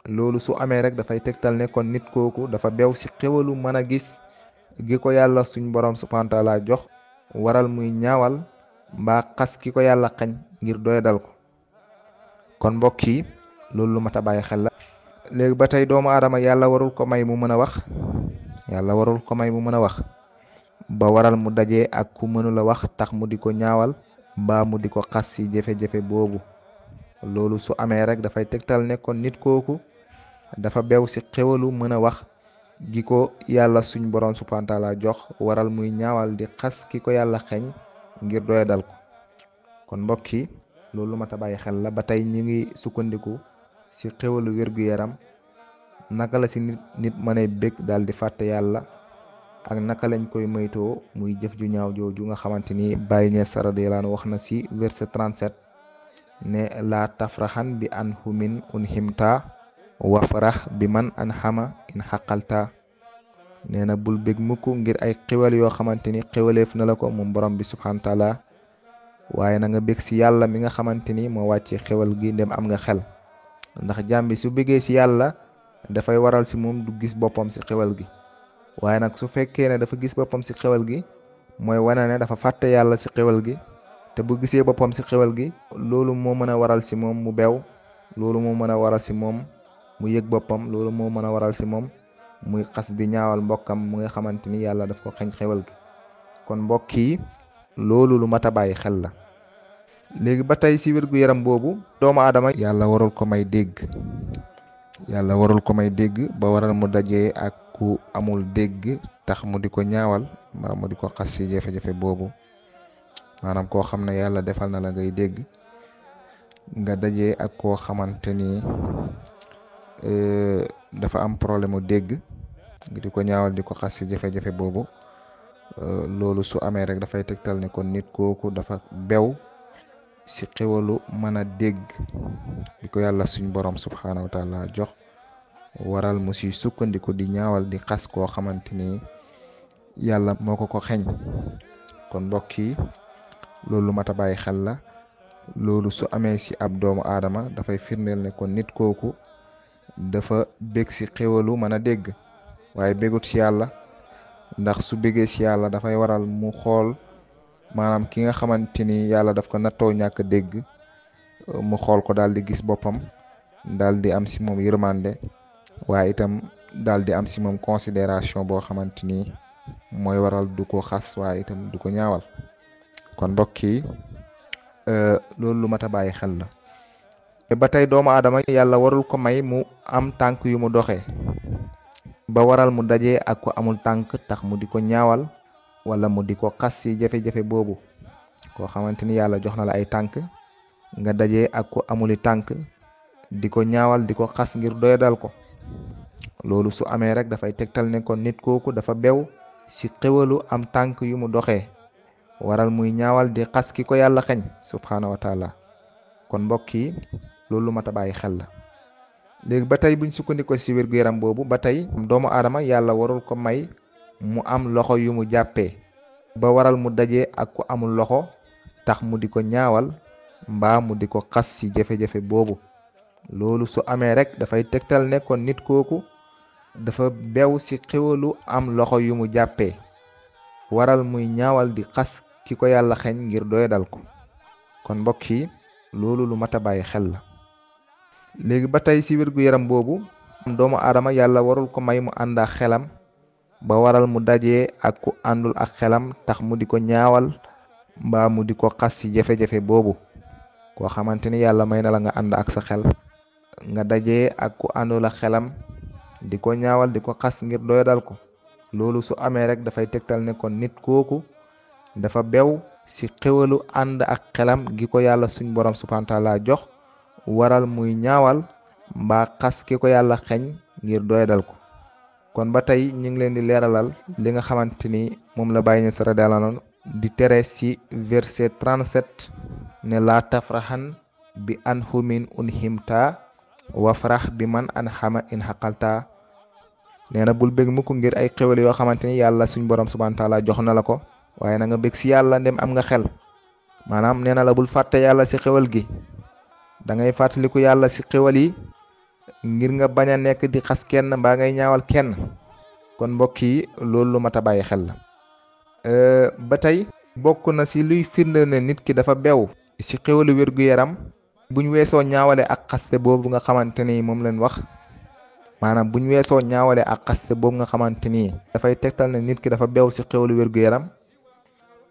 loolu su amee rek dafay tegtal ne kon nit kooku dafa bew ci xéwalu mën a gis gi ko yàlla suñ borom subhanahu wa taala jox, waral muy ñaawal mbaa xas ki ko yàlla xañ ngir doy dal ko. kon mbokk yi loolu lu mat a bàyyi xel la. léegi ba tey doomu aadama yàlla warul ko may mu mën a wax, yàlla warul ko may mu mën a wax ba waral mu dajee ak ku mënula wax tax mu di ko ñaawal mbaa mu di ko xas ci jafe-jafe boobu. loolu su amee rek dafay tegtal ne kon nit kooku dafa bew ci xéwalu mën a wax gi ko yàlla suñ borom subhanahu wa taala jox, waral muy ñaawal di xas ki ko yàlla xeñ ngir doy dal ko. kon mbokk yi loolu mat a bàyyi xel la. ba tey ñu ngi sukkandiku ci xéwalu wér-gu-yaram, naka la ci nit mën a bég daal di fàtte yàlla, ak naka lañ koy moytoo muy jëf ju ñaaw jooju nga xamante ni Baye Niass radiyallahu anhu wax na ci verset 37 ne la tafraxan bi an humin unhimta wafrax bi man an xama in xaqalta. nee na bul bég mukk ngir ay xéwal yoo xamante ni xéwaleef na la ko moom borom bi subhanahu wa taala, waaye na nga bég ci yàlla mi nga xamante ni moo wàcce xéwal gi ndem am nga xel. ndax jaam bi su bégee ci yàlla dafay waral ci moom du gis boppam ci xéwal gi, waaye nag su fekkee ne dafa gis boppam ci xéwal gi mooy wane ne dafa fàtte yàlla ci xéwal gi. te bu gisee boppam ci xéwal gi loolu moo mën a waral ci moom mu bew, loolu moo mën a waral ci moom mu yëg boppam, loolu moo mën a waral ci moom muy xas di ñaawal mbokkam mu nga xamante ni yàlla daf ko xañ xéwal gi. kon mbokk yi loolu lu mat a bàyyi xel la. léegi ba tey ci wér-gu-yaram boobu doomu aadama yàlla warul ko may dégg, yàlla warul ko may dégg ba waral mu dajee ak ku amul dégg tax mu di ko ñaawal mbaa mu di ko xas ci jafe-jafe boobu. maanaam koo xam ne yàlla defal na la ngay dégg nga dajee ak koo xamante ni dafa am problème mu dégg nga di ko ñaawal di ko xas ci jafe-jafe boobu. loolu su amee rek dafay tegtal ne kon nit kooku dafa bew ci xéwalu mën a dégg di ko yàlla suñ borom subhanahu wa taala jox, waral mu ci sukkandiku di ñaawal di xas koo xamante ni yàlla moo ko xeñ. kon mbokk yi loolu mat a bàyyi xel la. loolu su amee ci ab doomu aadama dafay firndeel ne kon nit kooku dafa bég ci xéwalu mën a dégg waaye bégut ci yàlla. ndax su bégee ci yàlla dafay waral mu xool maanaam ki nga xamante ni yàlla daf ko nattoo ñàkk dégg, mu xool ko daal di gis boppam, daal di am ci moom yërmande, waaye itam daal di am ci moom considération boo xamante ni mooy waral du ko xas waaye itam du ko ñaawal. kon mbokk yi loolu lu mat a bàyyi xel la. ba tey doomu aadama yàlla warul ko may mu am tànk yu mu doxee ba waral mu dajee ak ko amul tànk tax mu di ko ñaawal wala mu di ko xas ci jafe-jafe boobu. koo xamante ni yàlla jox na la ay tànk nga dajee ak ko amuli tànk di ko ñaawal di ko xas ngir doy dal ko. loolu su amee rek dafay tegtal ne kon nit kooku dafa bew ci xéwalu am tànk yu mu doxee, waral muy ñaawal di xas ki ko yàlla xañ subhanahu wa taala. kon mbokk yi loolu mat a bàyyi xel la. léegi ba tey buñ sukkandikoo ci wér-gu-yaram boobu ba tey doomu aadama yàlla warul ko may mu am loxo yu mu jàppee ba waral mu dajee ak ku amul loxo tax mu di ko ñaawal mbaa mu di ko xas ci jafe-jafe boobu. loolu su amee rek dafay tegtal ne kon nit kooku dafa bew ci xéwalu am loxo yu mu jàppee waral muy ñaawal di xas ki ko yàlla xeñ ngir doy dal ko. kon mbokk yi loolu lu mat a bàyyi xel la. léegi ba tey ci wér-gu-yaram boobu doomu aadama yàlla warul ko may mu ànd ak xelam ba waral mu dajee ak ku àndul ak xelam tax mu di ko ñaawal mbaa mu di ko xas ci jafe-jafe boobu. koo xamante ni yàlla may na la nga ànd ak sa xel nga dajee ak ku àndul ak xelam di ko ñaawal di ko xas ngir doyadal ko, loolu su amee rek dafay tegtal ne kon nit kooku dafa bew ci xéwalu ànd ak xelam gi ko yàlla suñ borom subhanahu wa taala jox waral muy ñaawal mbaa xas ki ko yàlla xeñ ngir doyadal ko. kon ba tey ñu ngi leen di leeralal li nga xamante ni moom la Baay Ñas radiyallaahu anhu di tere ci verset 37 ne laa tafraxan bi anhumin unhimta wafrax bi man anxama in xaqalta. nee na bul bég mukk ngir ay xéwal yoo xamante ni yàlla suñ borom subhanahu wa taala jox na la ko, waaye na nga bég ci yàlla ndem am nga xel. maanaam nee na la bul fàtte yàlla ci xéwal gi, da ngay fàttaliku yàlla ci xéwal yi ngir nga bañ a nekk di xas kenn mbaa ngay ñaawal kenn. kon mbokk yi loolu lu mat a bàyyi xel la. ba tey bokk na ci luy firnde ne nit ki dafa bew ci xéwalu wér-gu-yaram buñ weesoo ñaawale ak xaste boobu nga xamante ni moom leen wax, maanaam buñ weesoo ñaawale ak xaste boobu nga xamante ni dafay tegtal ne nit ki dafa bew ci xéwalu wér-gu-yaram,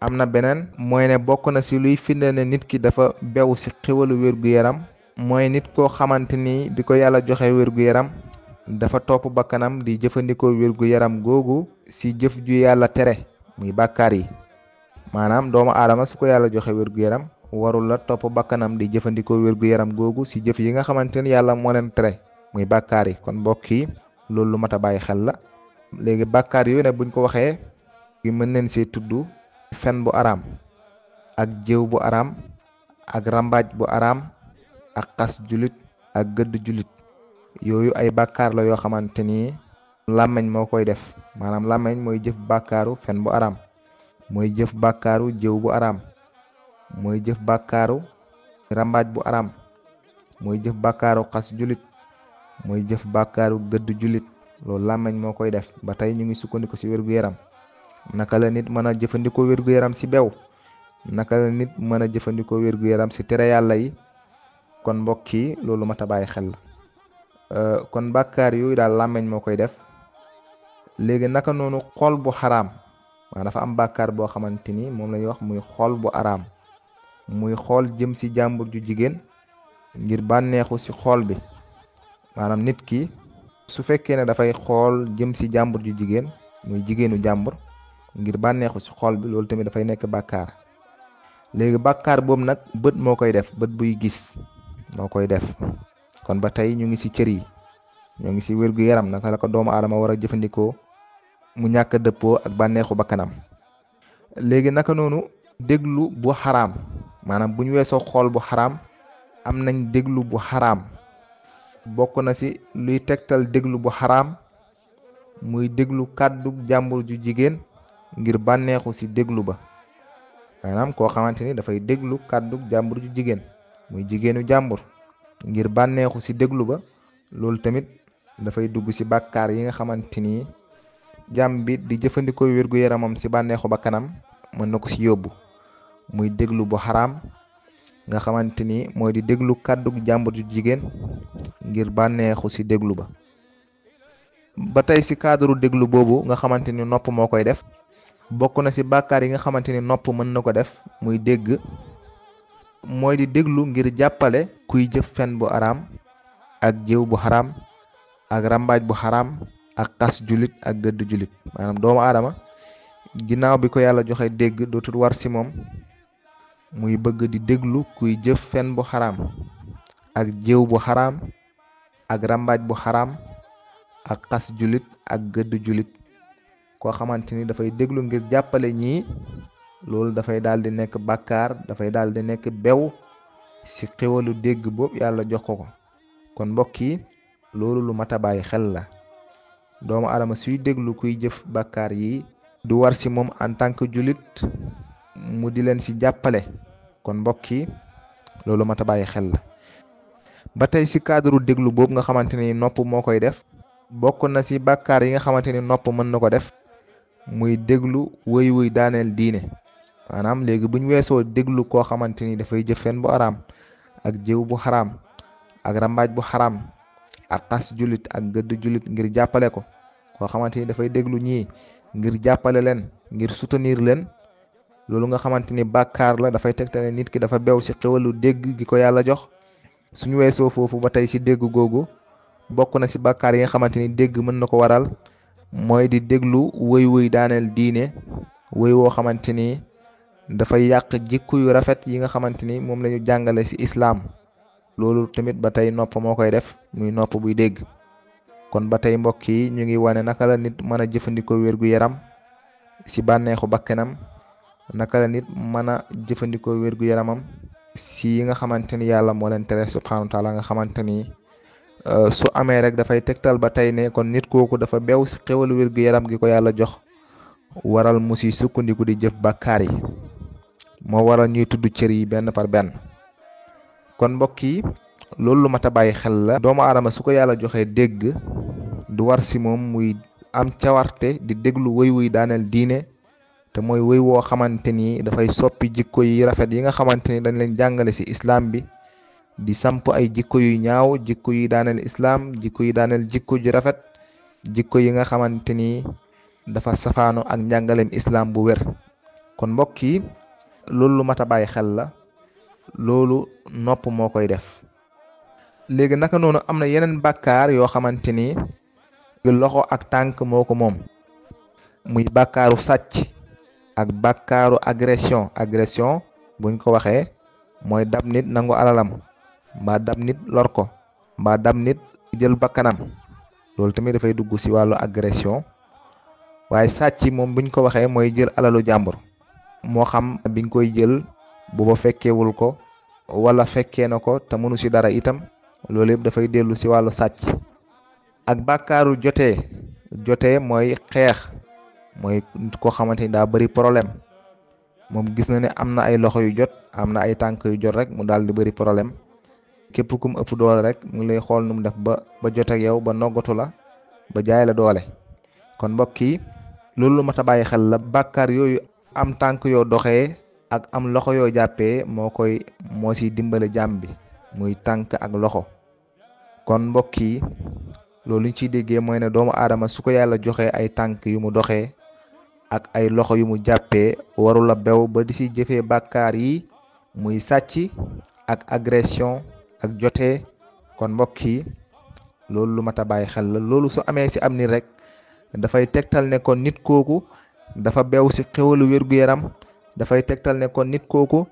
am na beneen mooy ne bokk na ci luy firnde ne nit ki dafa bew ci xéwalu wér-gu-yaram mooy nit koo xamante ni bi ko yàlla joxe wér-gu-yaram dafa topp bakkanam di jëfandikoo wér-gu-yaram googu ci jëf ju yàlla tere muy bàkkaar yi. maanaam doomu aadama su ko yàlla joxe wér-gu-yaram warul la topp bakkanam di jëfandikoo wér-gu-yaram googu ci jëf yi nga xamante ni yàlla moo leen tere muy bàkkaar yi. kon mbokk yi loolu lu mat a bàyyi xel la. léegi bàkkaar yooyu ne buñ ko waxee gi mën nañ see tudd fen bu araam ak jëw bu araam ak rambaaj bu araam ak xas julit ak gëdd julit. yooyu ay bàkkaar la yoo xamante ni làmmeñ moo koy def. maanaam làmmeñ mooy jëf bàkkaaru fen bu araam, mooy jëf bàkkaaru jëw bu araam, mooy jëf bàkkaaru rambaaj bu araam, mooy jëf bàkkaaru xas julit, mooy jëf bàkkaaru gëdd julit. loolu làmmeñ moo koy def. ba tey ñu ngi sukkandiku ci wér-gu-yaram. naka la nit mën a jëfandikoo wér-gu-yaram ci bew, naka la nit mën a jëfandikoo wér-gu-yaram ci tere yàlla yi. kon mbokk yi loolu mat a bàyyi xel la. kon bàkkaar yooyu daal làmmeñ moo koy def. léegi naka noonu xol bu xaraam, maanaam dafa am bàkkaar boo xamante ni moom la ñuy wax muy xol bu araam, muy xool jëm ci jàmbur ju jigéen ngir bànneexu ci xool bi. maanaam nit ki su fekkee ne dafay xool jëm ci jàmbur ju jigéen muy jigéenu jàmbur ngir bànneexu ci xool bi, loolu tamit dafay nekk bàkkaar. léegi bàkkaar boobu nag bët moo koy def, bët buy gis moo koy def. kon ba tey ñu ngi ci cër yi, ñoo ngi ci wér-gu-yaram naka la ko doomu aadama war a jëfandikoo mu ñàkk a dëppoo ak bànneexu bakkanam. léegi naka noonu déglu bu xaraam, maanaam bu ñu weesoo xool bu xaraam am nañ déglu bu xaraam. bokk na ci luy tegtal déglu bu xaraam muy déglu kàddu jàmbur ju jigéen ngir bànneexu ci déglu ba. maanaam koo xamante ni dafay déglu kàddu jàmbur ju jigéen muy jigéenu jàmbur ngir bànneexu ci déglu ba, loolu tamit dafay dugg ci bàkkaar yi nga xamante ni jàmm bi di jëfandikoo wér-gu-yaramam ci bànneexu bakkanam mën na ko ci yóbbu. muy déglu bu xaraam nga xamante ni mooy di déglu kàddu jàmbur ju jigéen ngir bànneexu ci déglu ba. ba tey ci cadre déglu boobu nga xamante ni nopp moo koy def, bokk na ci bàkkaar yi nga xamante ni nopp mën na ko def muy dégg, mooy di déglu ngir jàppale kuy jëf fen bu araam ak jëw bu xaraam ak rambaaj bu xaraam ak xas julit ak gëdd julit. maanaam doomu aadama ginnaaw bi ko yàlla joxe dégg dootul war ci moom muy bëgg di déglu kuy jëf fen bu xaraam ak jëw bu xaraam ak rambaaj bu xaraam ak xas julit ak gëdd julit. koo xamante ni dafay déglu ngir jàppale ñii, loolu dafay daal di nekk bàkkaar, dafay daal di nekk bew ci xéwalu dégg boobu yàlla jox ko. kon mbokk yi loolu lu mat a bàyyi xel la. doomu aadama suy déglu kuy jëf bàkkaar yi du war ci moom en tant que jullit mu di leen ci jàppale. kon mbokk yi loolu mat a bàyyi xel la. ba tey ci cadre déglu boobu nga xamante ni nopp moo koy def, bokk na ci bàkkaar yi nga xamante ni nopp mën na ko def muy déglu wëy wuy daaneel diine. maanaam léegi buñ weesoo déglu koo xamante ni dafay jëf fen bu araam ak jëw bu xaraam ak rambaaj bu xaraam ak xas jullit ak gëdd jullit ngir jàppale ko, koo xamante ni dafay déglu ñii ngir jàppale leen, ngir soutenir leen, loolu nga xamante ni bàkkaar la, dafay tegtale nit ki dafa bew ci xéwalu dégg gi ko yàlla jox. suñu weesoo foofu ba tey ci dégg googu bokk na ci bàkkaar yi nga xamante ni dégg mën na ko waral mooy di déglu wëy wuy daaneel diine, wëy woo xamante ni dafay yàq jikko yu rafet yi nga xamante ni moom la ñu jàngale ci islaam. loolu tamit ba tey nopp moo koy def, muy nopp buy dégg. kon ba tey mbokk yi ñu ngi wane naka la nit mën a jëfandikoo wér-gu-yaram ci bànneexu bakkanam, naka la nit mën a jëfandikoo wér-gu-yaramam ci yi nga xamante ni yàlla moo leen tere subhanahu wa taala, nga xamante ni su amee rek dafay tegtal ba tey ne kon nit kooku dafa bew ci xéwalu wér-gu-yaram gi ko yàlla jox, waral mu ci sukkandiku di jëf bàkkaar yi. moo waral ñuy tudd cër yi benn par benn. kon mbokk yi loolu lu mat a bàyyi xel la. doomu aadama su ko yàlla joxee dégg du war ci moom muy am cawarte di déglu wëy wuy daaneel diine, te mooy wëy woo xamante ni dafay soppi jikko yi rafet yi nga xamante ni dañ leen jàngale ci islam bi, di samp ay jikko yu ñaaw, jikko yi daaneel islam, jikko yi daaneel jikko ju rafet, jikko yi nga xamante ni dafa safaano ak njàngaleem islam bu wér. kon mbokk yi loolu lu mat a bàyyi xel la, loolu nopp moo koy def. léegi naka noonu am na yeneen bàkkaar yoo xamante ni loxo ak tànk moo ko moom, muy bàkkaaru sàcc ak bàkkaaru agression buñ ko waxee mooy dab nit nangu alalam, mbaa dab nit lor ko, mbaa dab nit jël bakkanam. loolu tamit dafay dugg ci wàllu agression. waaye sàcc moom buñ ko waxee mooy jël alalu jàmbur, moo xam bi nga koy jël booba fekkeewul ko wala fekkee na ko te mënu ci dara itam, loolu yëpp dafay dellu ci wàllu sàcc. ak bàkkaaru jotee mooy xeex, mooy koo xamante ni daa bari problème, moom gis na ne am na ay loxo yu jot, am na ay tànk yu jot rek mu daal di bari problème. képp kum ëpp doole rek mu ngi lay xool nu mu def ba jot ak yow, ba noggatu la, ba jaay la doole. kon mbokk yi loolu lu mat a bàyyi xel la. bàkkaar yooyu am tànk yoo doxee ak am loxo yoo jàppee moo ciy dimbale jàmm bi, muy tànk ak loxo. kon mbokk yi loolu ñu ciy déggee mooy ne doomu aadama su ko yàlla joxee ay tànk yu mu doxee ak ay loxo yu mu jàppee, warula bew ba di ci jëfee bàkkaar yi, muy sàcc ak agression ak jotee. kon mbokk yi loolu lu mat a bàyyi xel la. loolu su amee ci am nit rek dafay tegtal ne kon nit kooku dafa bew ci xéwalu wér-gu-yaram, dafay tegtal ne kon nit kooku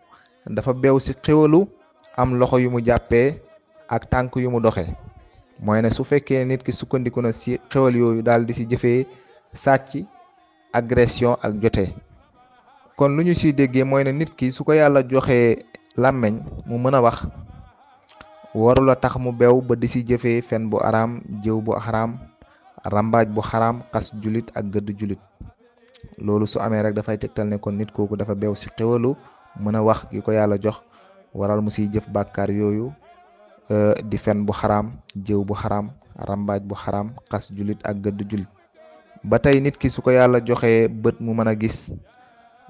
dafa bew ci xéwalu am loxo yu mu jàppee ak tànk yu mu doxee. mooy ne su fekkee nit ki sukkandiku na ci xéwal yooyu daal di ci jëfee sàcc, agression ak jotee. kon lu ñu ciy déggee mooy ne nit ki su ko yàlla joxee làmmeñ mu mën a wax, warula tax mu bew ba di ci jëfee fen bu araam, jëw bu xaraam, rambaaj bu xaraam, xas julit ak gëdd julit. loolu su amee rek dafay tegtal ne kon nit kooku dafa bew ci xéwalu mën a wax gi ko yàlla jox, waral mu ciy jëf bàkkaar yooyu, di fen bu xaraam, jëw bu xaraam, rambaaj bu xaraam, xas julit ak gëdd julit. ba tey nit ki su ko yàlla joxee bët mu mën a gis,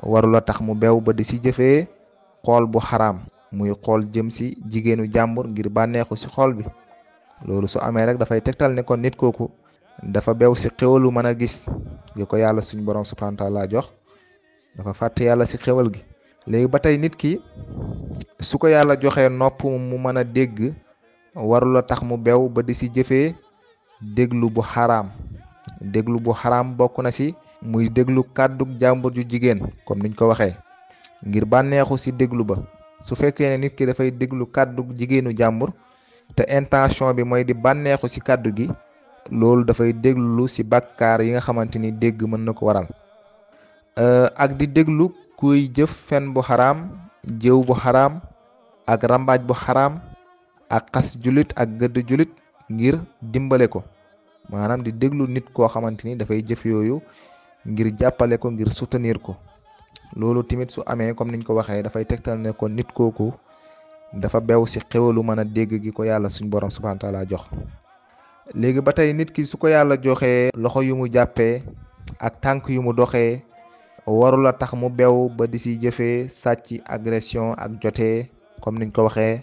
warula tax mu bew ba di ci jëfee xool bu xaraam, muy xool jëm ci jigéenu jàmbur ngir bànneexu ci xool bi. loolu su amee rek dafay tegtal ne kon nit kooku dafa bew ci xéwalu mën a gis gi ko yàlla suñ borom subhanahu wa taala jox, dafa fàtte yàlla ci xéwal gi. léegi ba tey nit ki su ko yàlla joxee nopp mu mën a dégg, warula tax mu bew ba di ci jëfee déglu bu xaraam. déglu bu xaraam bokk na ci muy déglu kàddug jàmbur ju jigéen comme niñ ko waxee, ngir bànneexu ci déglu ba. su fekkee ne nit ki dafay déglu kàddug jigéenu jàmbur te intention bi mooy di bànneexu ci kàddu gi, loolu dafay déglu ci bàkkaar yi nga xamante ni dégg mën na ko waral. ak di déglu kuy jëf fen bu xaraam, jëw bu xaraam, ak rambaaj bu xaraam, ak xas julit ak gëdd julit ngir dimbale ko. maanaam di déglu nit koo xamante ni dafay jëf yooyu ngir jàppale ko, ngir soutenir ko. loolu tamit su amee comme niñ ko waxee dafay tegtal ne kon nit kooku dafa bew ci xéwalu mën a dégg gi ko yàlla suñ borom subhanahu wa taala jox. léegi ba tey nit ki su ko yàlla joxee loxo yu mu jàppee ak tànk yu mu doxee warula tax mu bew ba di si jëfee sàcc agression ak jotee comme niñ ko waxee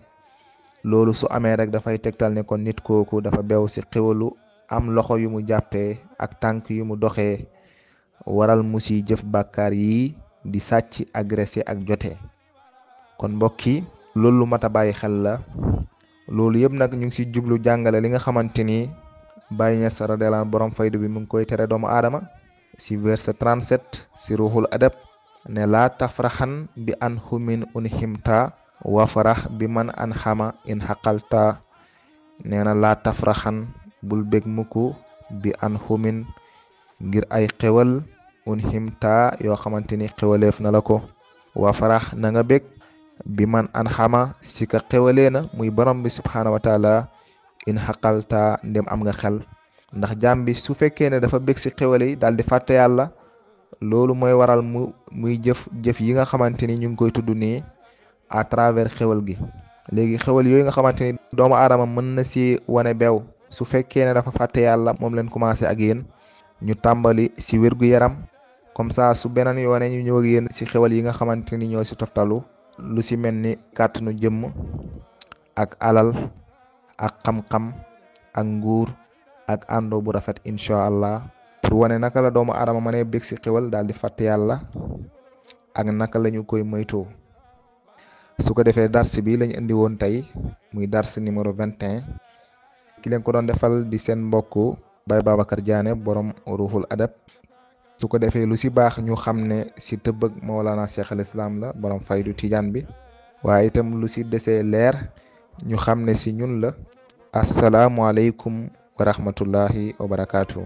loolu su amee rek dafay tegtal ne kon nit kooku dafa bew si xéwalu am loxo yu mu jàppee ak tànk yu mu doxee waral mu si jëf bàkkaar yi di sàcc agressé ak jotee kon mbokki loolu mat a bàyyi xel la loolu yëpp nag ñu ngi si jublu jàngale li nga xamante ni Baye Niass radiyallahu anhu borom faydu bi mu ngi koy tere doomu aadama si verset 37 si ruuxul adab ne laa tafraxan bi an humin unhimta wa farax bi man an xama in xaqalta nee na laa tafraxan bul bég mukk bi an humin ngir ay xewal unhimta yoo xamante ni xewaleef na la ko wa farax na nga bég bi man an xama si ka xewalee na muy borom bi subhaanahu wa taala in xaqalta ndem am nga xel ndax jaam bi su fekkee ne dafa bég si xewale yi daal di fàtte yàlla loolu mooy waral muy jëf yi nga xamante ni ñu ngi koy tudd nii à travers xewal gi léegi xewal yooyu nga xamante ni doomu aadama mën na si wane beew su fekkee ne dafa fàtte yàlla moom leen commencé ak yéen ñu tàmbali si wérgu yaram comme ça su beneen yoone ñu ñëw ak yéen si xewal yi nga xamante ni ñoo si toftalu lu si mel ni kàttanu jëmm ak alal ak xam-xam ak nguur ak àndoo bu rafet incha allah pour wane naka la doomu aadama mënee bég si xewal daal di fàtte yàlla ak naka la ñu koy moytoo su ko defee dars bi lañ indi woon tey muy dars numéro 21 ki leen ko doon defal di seen mbokk Baye Babacar Diané borom ruuxul adab su ko defee lu si baax ñu xam ne si tëbbëg Mawlana Cheikh al Islam la borom faydu tijaan bi waaye itam lu si desee leer ñu xam ne si ñun la asalaamualeykum wa rahmatullahi wa barakaatu.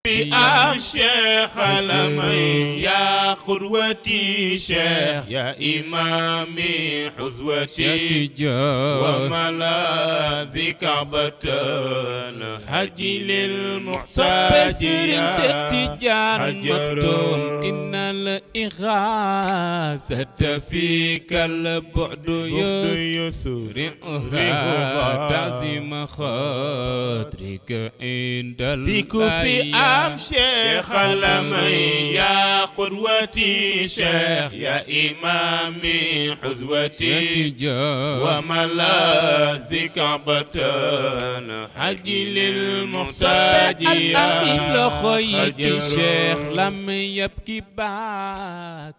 بأم شيخ لمن يا قدوتي شيخ يا إمامي حذوتي وملاذي كعبة الحج للمحتاج يا حجر إن الإغاثة فيك البعد يسرعها تعزيم خاطرك عند الآية أم شيخ لمن يا قدوتي شيخ يا إمامي حذوتي وملاذي كعبة الحج للمحتاج يا حجر شيخ لم يبكي باك